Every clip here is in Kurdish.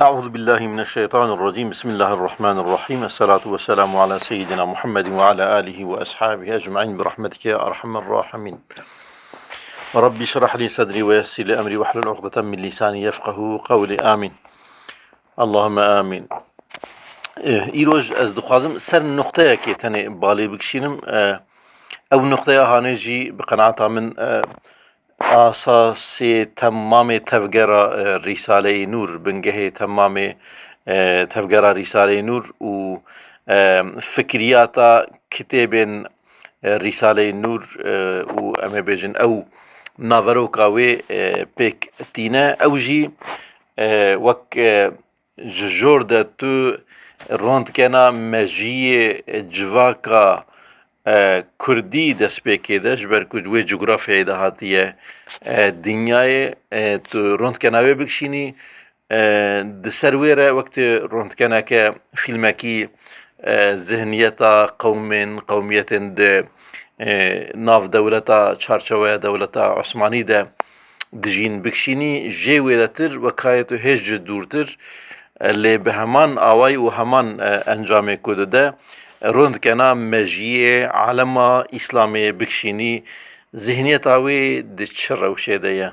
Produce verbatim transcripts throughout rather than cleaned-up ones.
أعوذ بالله من الشيطان الرجيم. بسم الله الرحمن الرحيم. الصلاة والسلام على سيدنا محمد وعلى آله وأصحابه أجمعين برحمتك يا أرحم الراحمين. رب اشرح لي صدري ويسر لي أمري واحلل عقدة من لساني يفقهوا قولي. آمين. اللهم آمين. Eh, îroj ez dixwazim ser nuqteyekê tenê balê bikişînim. Eh, ew nuqteya hanê jî bi qenaeta min, eh, asasê temamê tevgera, eh, Rîsaleyê Nûr, bingehê temamê, eh, tevgera Rîsaleyê Nûr û, eh, fikriyata kitêbên, eh, Rîsaleyê Nûr, eh, û em ê bêjin ew naveroka wê, eh, pêk tîne. Ew jî, eh, wek, eh, ji jor de tu rondkena mejiyê civaka, e, kurdî destpêkê de, ji ber ku ji wê cografyayê de hatiye, e, dinyayê, e, tu rondkena wê bikişînî, e, di ser wê re wek tu rondkeneke fîlmekî, e, zihniyeta qewmên, qewmiyetên di, e, nav dewleta, çarçeweya dewleta Osmanî de dijîn bikişînî, jê wêdetir wekayê tu hêj ji dûrtir, e, lê bi heman awayî û heman, e, encamê ku dide, e, rond kena mejiyê alema Îslamê bikişînî, zihniyeta wê di çi rewşê de ye?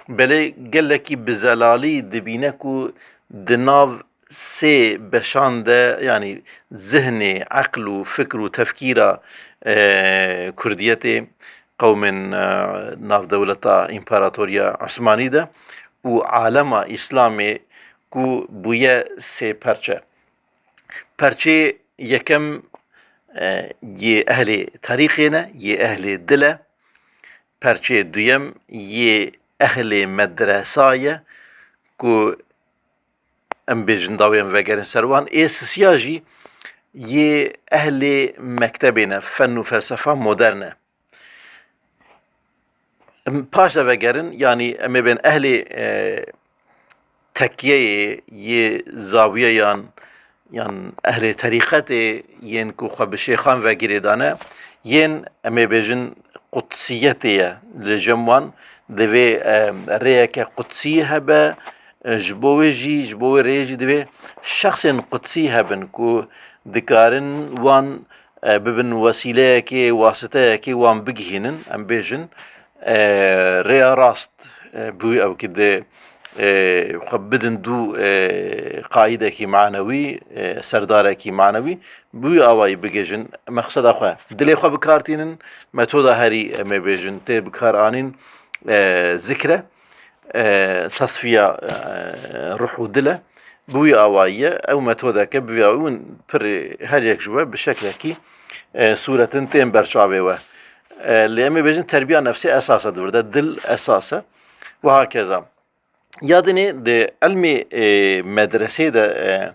Belê gelekî bi zelalî dibîne ku di nav sê beşan de, yanî zihnê, eql û fikr û tefkîra, e, kurdiyetê, qewmên, e, navdewleta împaratoriya Osmanî de û alema Îslamê ku bûye sê perçe. Perçeyê yekem, e, yê ehlê terîqê ne, yê ehlê dil e. Perçeyê duyem yê ehlê medresa ye ku em bêjin dawê em vegerin ser wan. Ê sisiya jî yê ehlê mektebê ne, fen û felsefa modern e. Em paş de vegerin, yanî em ê bên ehlê, e, tekiyeyê yê zawiyeyan, yan ehlê terîqetê yên ku xwe bi şêxan ve girêdane, yên em ê bêjin qudsiyetê ye. Li cem wan divê, e, rêyeke qudsî hebe, e, ji bo wê jî, ji bo wê rêyê jî divê şexsên qudsî hebin ku dikarin wan, e, bibin wesîleyekê, wasiteyekê wan bigihînin, em bêjin, e, rêya rast, e, bi wî ew ki di, e, xwe bidin dû, e, qaîdekî manewî, e, serdarekî manewî, bi wî awayî bigihîjin mexseda xwe. Dilê xwe bi kar tînin, metoda herî, em ê bêjin, tê bi kar anîn, e, zikr e, e, tasfiya, e, ruh û dil e. Bi wî awayî ye. Ew metodeke bi vî awayî hûn pir her yek ji we bi şeklekî, e, sûretin tên ber çavê we. E, lê em ê bêjin terbiya nefsê esas e di vir de, dil esas e. Wiha keza. Ya dinê di ilmê, e, medresê de, e,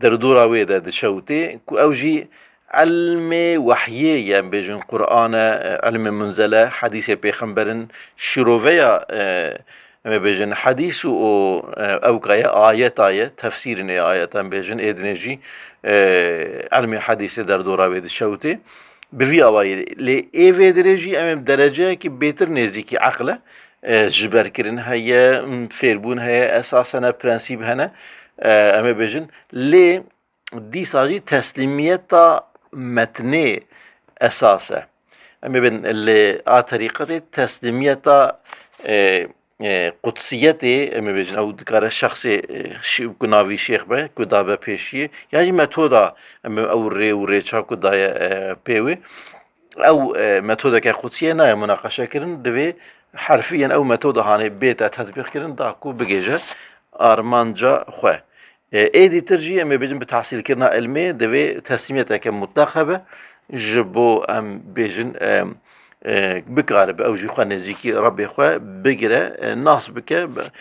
derdora wê de diçe û tê ku ew jî ilmê wehyê ye, em bêjin Qur'an e, e, ilmê munzele, hedîsê pêxember in, şîroveya, e, em ê bêjin hedîs û o, e, ewka ye, ayeta ye, tefsîrin ê ayeta em bêjin, ê dinê jî, e, ilmê hedîsê derdora wê diçe û tê. Bi vî awayî lê ê vê dirê jî em ê dereceyekî bêtir nêzîkî eql e, e, jiberkirin heye, m, fêrbûn heye, esasen e, prensîb hene, e, em ê bêjin. Lê dîsa jî teslîmiyeta metnê esas e. Em ê bên li a terîqetê teslîmiyeta, e, e, qudsiyetê, em ê bêjin, ew dikare şexsê, e, şi-, ku navî şêx be, ku dabe pêşiyê, ya jî metoda, em ê ew rê û rêça ku daye, e, pê wê. Ew, e, metodeke qudsiyê nayê munaqeşekirin, divê herfî yên ew metoda hanê bête tetbîqkirin, da ku bigêje armanca xwe. E, êdî tir jî em ê bêjin bi tehsîlkirina ilmê divê teslîmiyeteke mutlaq hebe, ji bo em bêjin, e, e, bikaribe ew jî xwe nêzîkî Rebbê xwe bigire, e, nas bike. Be-,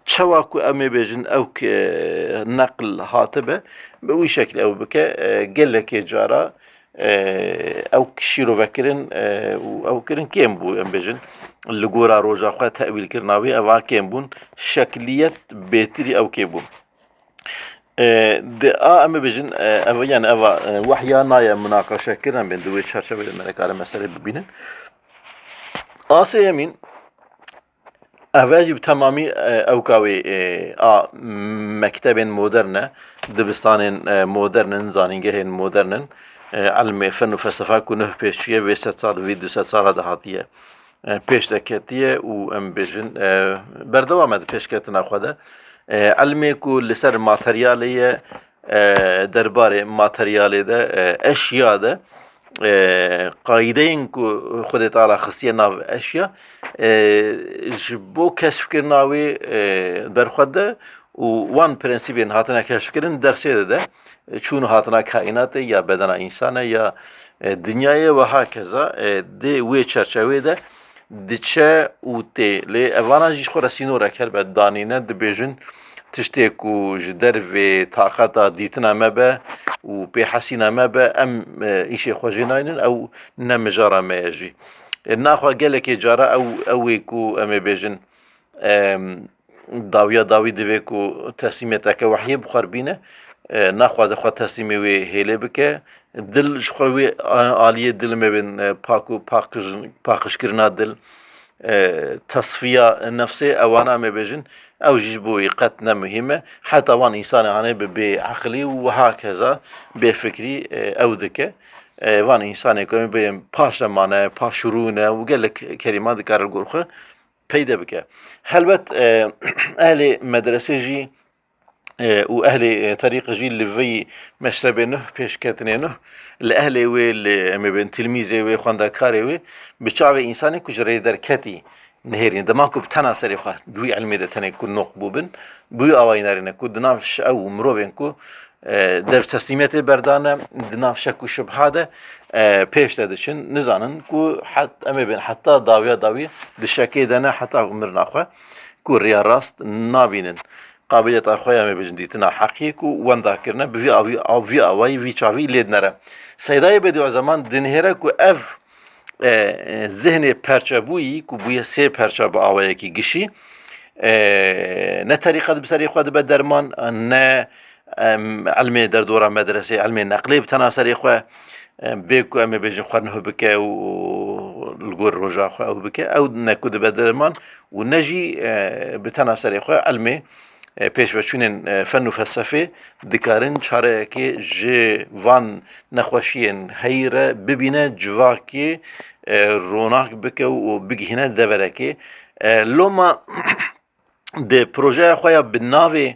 çawa ku em ê bêjin ew ke neql hatibe, bi wî şeklî ew bike, e, gelekê cara, e, ew şîrovekirin, e, û ew kirin kêm bû, em bêjin. Li gora roja xwe tewîlkirina wî eva kêm bûn, şekliyet bêtirî ew kêm bûn. E, di a, em bibêjin, e, ev, yani eva, e, wehya nayê munaqeşekirin, em bên di wê çarçevê de me dikarî meselê bibînin. A sêyemîn, Ev jî bi temamî, e, ewka wê, e, a mektebên modern e, dibistanên, e, modern in, zanîngehên modern in. E, ilmê fen û felsefa ku nuh pêş çûye, vê sed sal, vî du sed sala de hatiye, e, pêş de ketiye û em bêjin, e, berdewam e di pêşketina xwe de. E, ilmê ku li ser materyalê ye, e, derbarê materyalê de, e, eşya de, e, qaydeyên ku Xwedê Teala xistiye nav eşya, e, ji bo keşfkirina wê, e, berxwe de û wan prensîbên hatine keşfkirin dersê de de, e, çûn û hatina kaînatê ya bedena însan e ya, e, dinyayê we hakeza, e, dê wê çerçevê de diçe û tê. Lê evana jî ji xwe re sînorek helbet danîne, dibêjin, tiştê ku ji dervê taqeta dîtina me be û pêhesîna me be, em, e, îşê xwe jê naynin, ew ne mijara me ye jî. E, naxwe gelekê cara ew, ew ê ku em ê bêjin, em, dawiya dawî divê ku teslîmiyeteke wehyê bi xwe re bîne, e, naxwaze xwe teslîmê wê hêlê bike. Dil ji xwe wê, a-, aliyê dil me bên, e, pak û paqij-, paqijkirina dil, e, tesfiya nefsê, ewana em ê bêjin, ew jî ji bo wî qet ne muhîm e. Heta wan însanê hanê bi bê eqilî û wiha keza bê fikrî, e, ew dike. E, van însanê ku em ê bêjin paş de mane, paşrû ne û gelek kerîman dikare li gor xwe peyde bike. Helbet, e, ehlê medresê jî, e, û ehlê, e, terîqê jî li vî meşrebê nuh, pêşketinê nuh, li ehlê wê, li, em ê bên tilmîzê wê, xwendekarê wê, bi çavê însanê ku ji rê derketî nihêrîne. Dema ku bi tena serê xwe di wî ilmê de tenê ku noq bûbin, bi wî awayî nerîne ku di nav ş-, ew mirovên ku, e, dev teslîmiyetê berdane, di nav şek û şibha de, e, pêş de diçin, nizanin ku het-, em ê bên heta dawiya dawî di şekê de ne heta mirina xwe ku riya rast nabînin. Qabîliyeta xwe ya me bêjin dîtina heqiyê ku wenda kirine, bi vî avî-, av-, vî awayî, vî çavî lê dinere. Seydayê Bedîuzeman dinihêre ku ev, e, e, zihnê perçebûyî ku bûye sê perça bi awayekî gişî, e, ne terîqet bi serê xwe dibe derman, ne, em, ilmê derdora medresê, ilmê neqlê bi tena serê xwe, em, bê ku em ê bêjin xwe nuh bike û li gor roja xwe ew bike, ew ne ku dibe derman û ne jî, e, bi tena serê xwe ilmê, e, pêşveçûnên, e, fen û felsefê dikarin çareyekê ji van nexweşiyên heyî re bibîne, civakê, e, ronak bike û bigihîne deverekê. E, loma di projeya xwe ya bi navê,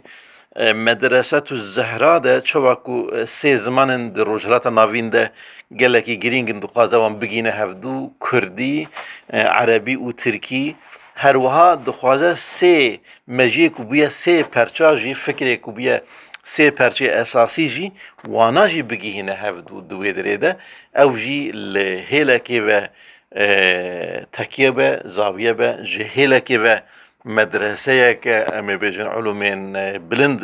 e, Medresetu Zehra de, çawa ku, e, sê zimanên di Rojhilata Navîn de gelekî girîng in, dixwaze wan bigihîne hevdû, kurdî, e, erebî û tirkî. Her wiha dixwaze sê mejiyê ku bûye sê perça jî, fikrê ku bûye sê perçeyê esasî jî, wana jî bigihîne hevdû di wê dirê de. Ew jî li hêlekê ve, e, tekiye be, zawiye be, ji hêlekê ve medreseyeke, em ê bêjin, ulûmên, e, bilind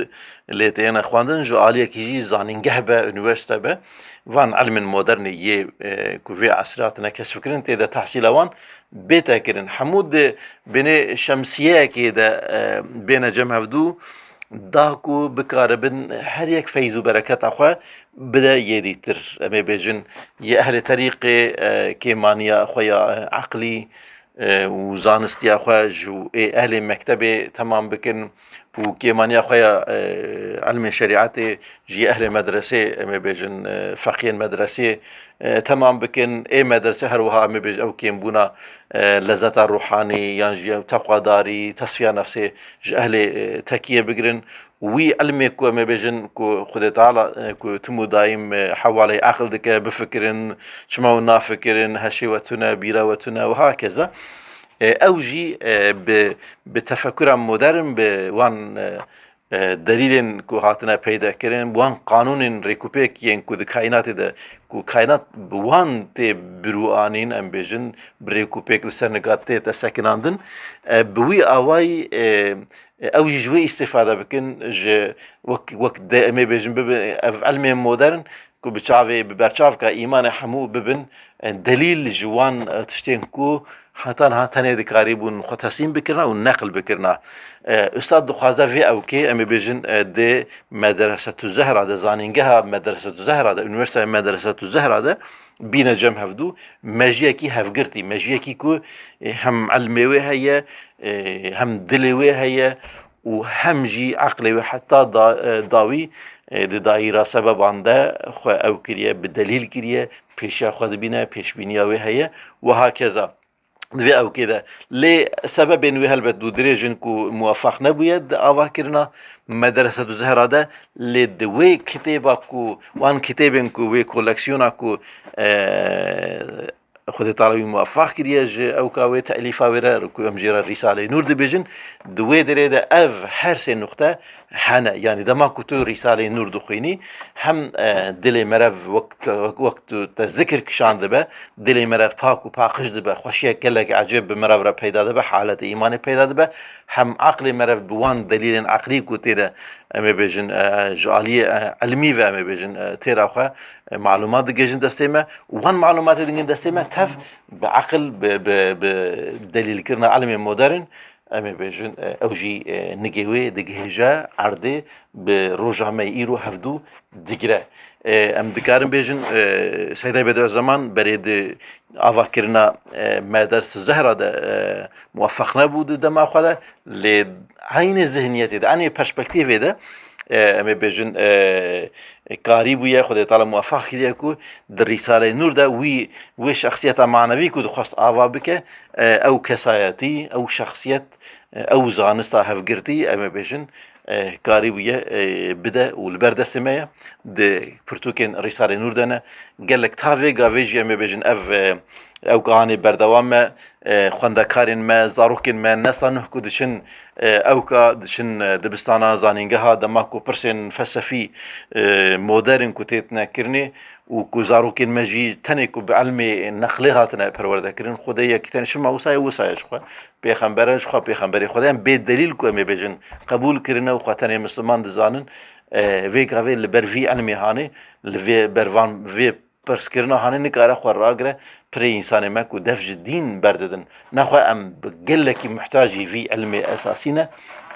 lê têne xwendin, ji aliyekî jî zanîngeh be, unîversîte be, van ilmên modernê yê, e, ku vê esrê hatine keşfkirin, tê de tehsîla wan bête kirin. Hemû di binê şemsiyeyekê de, e, bêne cem hevdû, da ku bikaribin her yek feyz û bereketa xwe bide yê dîtir. Em ê bêjin, yê ehlê terîqê, e, kêmaniya xwe ya, e, eqlî, e, û zanistiya xwe ji ê ehlê mektebê temam bikin û kêmaniya xwe ya, e, ilmê şerîetê ji ehlê medresê, em ê bêjin, e, feqiyên medresê, e, temam bikin. Ê medresê her wiha, em ê bêjin, ew kêmbûna, e, lezeta ruhanî yan jî ew teqwadarî, tesfiya nefsê ji ehlê, e, tekiye bigirin. Wî ilmê ku em ê bêjin ku Xwedê Teala, e, ku tim û daîm, e, hewaleyê eql dike, bifikirin, çima hûn nafikirin, heşê we tune, bîra we tune û hakeza. E, ew jî, e, bi, bi tefekura modern, bi wan, e, e, delîlên ku hatine peyde kirin, bi wan qanûnên rêkûpêk yên ku di kaînatê de, ku kaînat bi wan tê birûanîn, em bêjin, bi rêkûpêk li ser nika tête sekinandin, e, bi wî awayî, e, ew jî ji wê îstîfade bikin, ji wek, wek de em ê bêjin bibe, ev ilmên modern ku bi çavê, bi berçavka îmanê hemû bibin, e, delîl ji wan, e, tiştên ku heta niha tenê dikarîbûn xwe teslîm bikirina û neql bikirina. E, Ustad dixwaze vê ewkê, em ê bêjin, e, di Medresetu Zehra de, zanîngeha Medresetu Zehra de, Unîversîteya Medresetu Zehra de, bîne cem hevdû, mejiyekî hevgirtî, mejiyekî ku, e, hem ilmê wê heye, e, hem dilê wê heye û hem jî eqlê wê heta da, e, dawî, e, di dayîra sebeban de xwe ew kiriye, bi delîl kiriye, pêşiya xwe dibîne, pêşbîniya wê heye, wiha keza. Di vê ewkê de. Lê sebebên wê helbet dû dirêj in ku muwefeq nebûye di avakirina Mederesetu Zehra de, lê di wê kitêba ku, wan kitêbên ku wê koleksiyona ku, e, Xwedê Teala wî muwefeq kiriye ji ewka wê telîfa wê re, ku em jê re Rîsaleyê Nûr dibêjin, di wê derê de ev her sê nuqte hene. Yanî dema ku tu Rîsaleyê Nûr dixwînî, hem, e, dilê merev wek, wek, wek tu te zikir kişandibe, dilê merev pak û paqij dibe, xweşiyek gelek ecêb bi merev re peyda dibe, haletê îmanê peyda dibe, hem aqlê merev bi wan delîlên eqlî ku tê de, em ê bêjin, e, ji aliyê, e, ilmî ve, em ê bêjin, e, têra xwe, e, malumat digihêjin destê me û wan malumatê digihîn destê me tev bi eqil, bi, bi, bi delîlkirina ilmê modern, em ê bêjin, e, ew jî, e, nigê wê digihêje erdê, bi roja me yê îro hevdû digire. E, em dikarin bêjin, e, Seydayê Bediüzzeman berê di avakirina, e, Mederes Zehra de, e, muwefeq nebû di dema xwe de, lê eynê zihniyetê de, eynê perspektîfê de, e, em ê bêjin, e, karî bûye, Xwedê Teala muwefeq kiriye ku di Rîsaleyê Nûr de wî, wê şexsiyeta manevî ku dixwest ava bike, e, ew kesayetî, ew şexsiyet, e, ew zanista hevgirtî, em ê bêjin, e, karî bûye, e, bide û li ber destê me ye. Di pirtûkên Rîsalê Nûr de ne. Gelek ta vê gavê jî em ê bêjin ev, e, ew kahanê berdewam e, e, xwendekarên me, zarokên me, nesla nuh ku diçin, e, ewka diçin, e, dibistana, zanîngeha, dema ku pirsên felsefî, e, modern ku têtine kirinê û ku zarokên me jî tenê ku bi ilmê neqlê hatine perwerdekirin, Xwedê yekî tenê çima wisa ye, wisa ye ji xwe. Pêxember e, ji xwe pêxemberê Xwedê ye. Em bê delîl ku em ê bêjin qebûl kirine û xwe tenê misliman dizanin, e, vê gavê li ber vî ilmê hanê, li vê bervan vê pirskirina hanê nikare xwe ragire pirê însanê me ku dev ji dîn berdidin. Nexwe em bi gelekî muhtacî vî ilmê esasî ne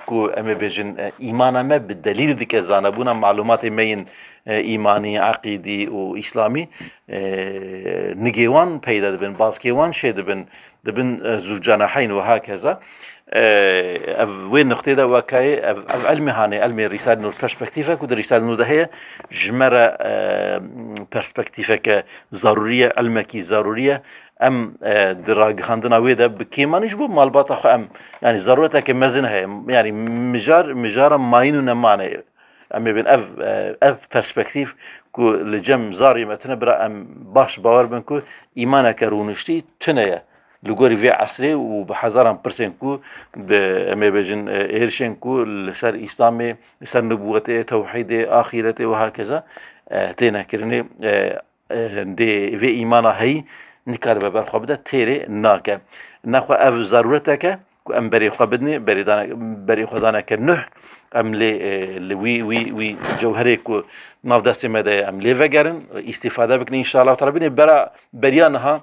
ku em ê bêjin, e, îmana me bi delîl dike, zanebûna malumatê me yên, e, îmanî, eqîdî û îslamî, e, nigê wan peyda dibin, baskê wan çê dibin, dibin, e, zûcenaheyn û hakeza. E, ev wê nuqtê de wekayê, ev, ev ilmê hanê, ilmê Rîsalê Nûr perspektîfe ku di Rîsalê Nûr de heye, ji me re, e, perspektîfeke zarûrî ye, ilmekî zarûrî ye. Em, e, di ragihandina wê de bi kêmanî ji bo malbata xwe em, yanî zarûreteke mezin heye. Yanî mijar, mijara mayîn û neman e. Em ê bên ev, e, ev perspektîf ku li cem zarê me tune bira em baş bawer bin ku îmaneke rûniştî tune ye. Li gorî vê esrê û bi hezaran pirsên ku bi, em ê bêjin, e, êrişên ku li ser Îslamê, li ser nibûwetê, tewhîdê, axîretê û hakeza, e, têne kirinê, e, e, dê vê îmana heyî nikaribe ber xwe bide, têrê nake. Nexwe ev zarûreteke ku em berê xwe bidinê, berê dane-, berê xwe daneke nuh, em lê, e, li wî, wî, wî cewherê ku nav destê me de ye, em lê vegerin, îstîfade bikin, înşallah teala binê bera beriya niha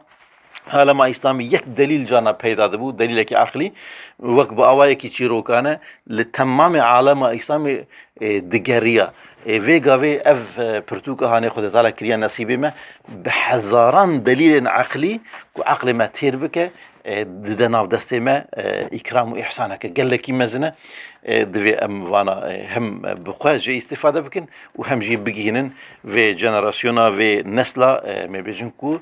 alema Îslamî yek delîl carna peyda dibû, delîlekî eqlî, wek bi awayekî çîrokane li temamê alema Îslamî, e, digeriya. E, vê gavê ev, e, pirtûka hanê Xwedê Teala kiriye nesîbê me, bi hezaran delîlên eqlî ku eqlê me têr bike, e, dide nav destê me, e, îkram û îhsaneke gelekî mezin e. E, divê em vana, e, hem bi xwe jê îstîfade bikin û hem jî bigihînin vê jenerasyona, vê nesla, e, em ê bêjin ku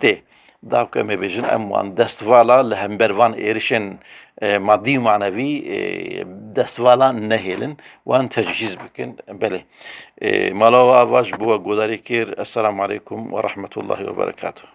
tê. Da ku em ê bêjin, em wan destvala li hember van êrişên, e, madî û manevî, e, destvala nehêlin, wan techîz bikin. Belê. E, mala we ava ji bo we godarî kir. Esselamu aleykum ve rahmetullahi ve berekatuhu.